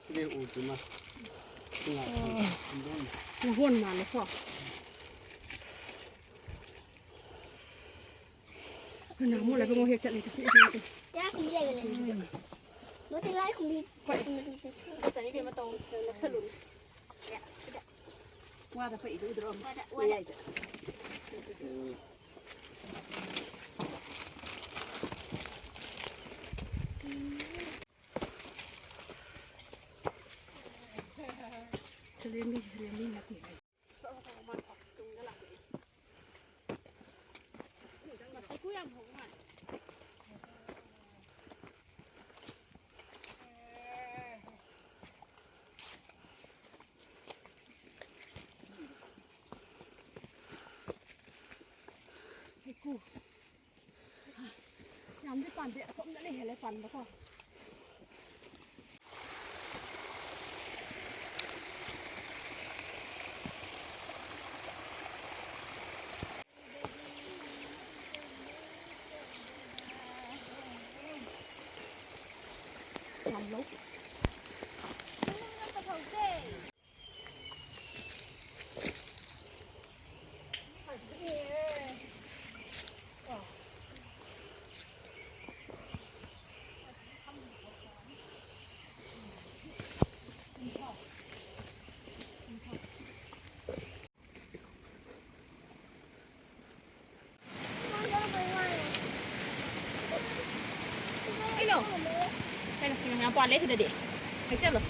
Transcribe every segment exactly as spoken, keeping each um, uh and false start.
ꯁꯤꯗꯤ ꯎꯗ꯭ꯔꯤꯃ꯫ ꯉꯍꯣꯟ ꯃꯥꯜꯂꯦꯀꯣ꯫ ꯅꯍꯥꯟꯃꯨꯛ ꯂꯥꯏꯕꯨꯡ ꯍꯦꯛ ꯆꯠꯂꯤꯗꯨꯗꯤ ꯑꯁꯤꯗ꯫ ꯌꯥ ꯈꯨꯝꯕꯤ ꯂꯩꯕꯅꯦ꯫ ꯍꯣꯏ꯫ ꯅꯠꯇꯅꯤ ꯏꯕꯦꯝꯃ ꯇꯧ꯫ ꯅꯛꯁꯜꯂꯨꯅꯨ꯫ ꯋꯥꯗ ꯄꯛꯏꯗꯣ ꯎꯗ꯭ꯔꯣ? ꯋꯥꯗ, ꯋꯥꯗ꯫ ꯃꯌꯥꯏꯗ꯫ ꯁꯤꯂꯦꯝꯕꯤ, ꯁꯤꯂꯦꯝꯕꯤ ꯅꯠꯇꯦ꯫ ꯍꯩꯀꯨ ꯌꯥꯝ ꯍꯧꯕ ꯃꯥꯜꯂꯦ꯫ ꯍꯩꯀꯨ꯫ ꯌꯥꯝꯗꯤ ꯄꯥꯟꯗꯦ, ꯑꯁꯣꯝꯗꯅ ꯍꯦꯜꯂꯦ ꯄꯥꯟꯕꯀꯣ꯫ ꯀꯩꯅꯣ? ꯀꯩꯅꯣ, ꯀꯩꯅꯣ ꯌꯥꯝ ꯄꯥꯜꯂꯦ ꯁꯤꯗꯗꯤ꯫ ꯍꯦꯛꯆꯜꯂꯣ꯫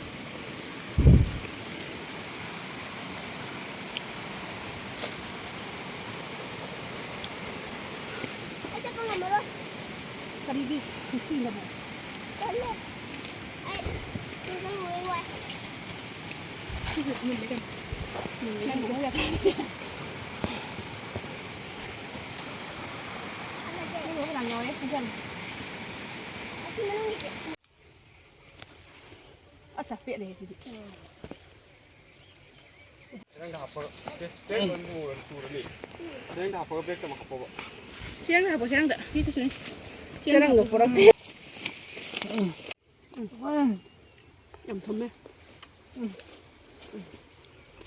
ꯑꯩ ꯆꯠꯄ ꯉꯝꯃꯔꯣꯏ꯫ ꯀꯔꯤꯒꯤ? ꯅꯨꯄꯤꯅꯕꯨ꯫ ꯇꯜꯂꯦ꯫ ꯑꯩ ꯆꯦꯟꯖꯜꯂꯨꯕꯩ ꯋꯥꯏ꯫ ꯁꯤꯁꯨ ꯃꯨꯜꯂꯦ ꯀꯩꯅꯣ꯫ ꯃꯨꯜꯂꯦ ꯀꯩꯅꯣ꯫ ꯅꯪ ꯌꯥꯝ ꯌꯥꯎꯋꯦ, ꯐꯖꯅ꯫ ꯑꯁ, ꯄꯦꯠꯂꯦ ꯁꯤꯗꯤ꯫ ꯆꯦꯔꯪꯗ ꯍꯥꯞꯄꯒ, ꯆꯦ-, ꯆꯦꯔꯪꯗ ꯑꯗꯨꯝ ꯄꯨꯔꯅꯤ, ꯄꯨꯔꯅꯤ꯫ ꯆꯦꯔꯪꯗ ꯍꯥꯞꯄꯒ ꯕꯦꯛꯇ ꯑꯃꯨꯛ ꯍꯥꯞꯄꯣꯕ꯫ ꯆꯦꯔꯪꯗ ꯍꯥꯞꯄꯣ, ꯆꯦꯔꯪꯗ꯫ ꯁꯤ ꯇꯨꯁꯨꯅꯤ꯫ ꯆꯦꯔꯪꯗꯣ ꯄꯨꯔꯛꯇꯦ꯫ ꯎꯝ꯫ ꯌꯥꯝ ꯊꯨꯝꯃꯦ꯫ ꯎꯝ꯫ ꯎꯝ꯫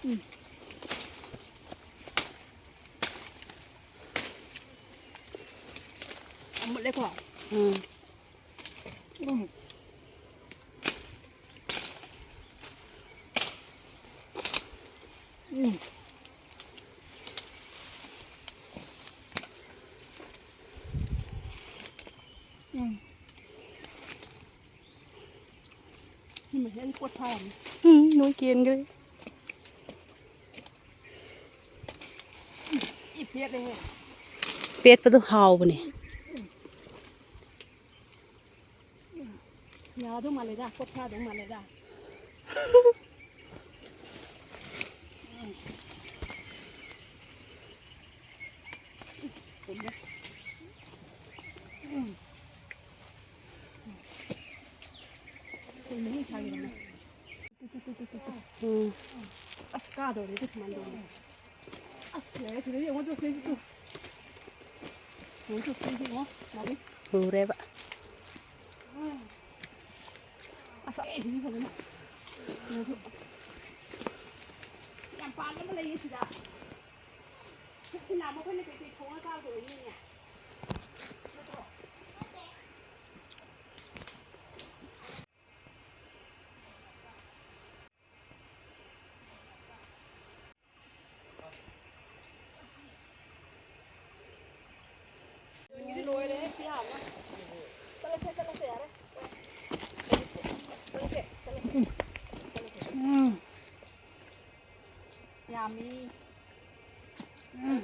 ꯎꯝ꯫ ꯌꯥꯝ ꯃꯨꯠꯂꯦꯀꯣ? ꯎꯝ꯫ ꯎꯝ꯫ ꯎꯝ꯫ ꯎꯝ꯫ ꯁꯤ ꯃꯁꯦꯟ ꯄꯣꯠ ꯐꯥꯔꯝꯅꯤ꯫ ꯎꯝ, ꯂꯣꯏ ꯀꯦꯟꯈ꯭ꯔꯦ꯫ ꯏ ꯄꯦꯠꯂꯦꯍꯦ꯫ ꯄꯦꯠꯄꯗꯣ ꯍꯥꯎꯕꯅꯦ꯫ ꯌꯥꯗꯧ ꯃꯥꯜꯂꯦꯗ, ꯄꯣꯠ ꯐꯥꯗꯧ ꯃꯥꯜꯂꯦꯗ꯫ ꯎꯝ꯫ ꯎꯝ꯫ ꯎꯝ꯫ ꯑꯁ, ꯀꯥꯗꯧꯔꯦ, ꯑꯗꯨ ꯁꯨꯃꯥꯏꯅ ꯇꯧꯔꯦ꯫ ꯑꯁ, ꯌꯥꯔꯦ, ꯁꯤꯗ ꯌꯦꯡꯉꯣ, ꯆꯠꯈ꯭ꯔꯦ, ꯆꯠꯈ꯭ꯔꯦ꯫ ꯌꯦꯡꯉꯣ, ꯆꯠꯈ꯭ꯔꯦ, ꯌꯦꯡꯉꯣ, ꯃꯥꯗꯤ꯫ ꯎꯔꯦꯕ꯫ ꯑꯁ, ꯑꯦ, ꯁꯤꯗꯤ ꯐꯖꯅ꯫ ꯁꯤꯗꯁꯨ꯫ ꯌꯥꯝ ꯄꯥꯟꯕ ꯑꯃ ꯂꯩꯌꯦ ꯁꯤꯗ꯫ ꯁꯤ ꯅꯍꯥꯟꯃꯨꯛ ꯑꯩꯈꯣꯏꯅ ꯀꯩꯀꯩ ꯊꯣꯡꯉ ꯆꯥꯕꯗꯣ ꯑꯣꯏꯅꯤꯅꯦ꯫ ꯅꯠꯇ꯭ꯔꯣ? ꯎꯝ꯫ ꯌꯥꯝꯃꯤ꯫ ꯎꯝ꯫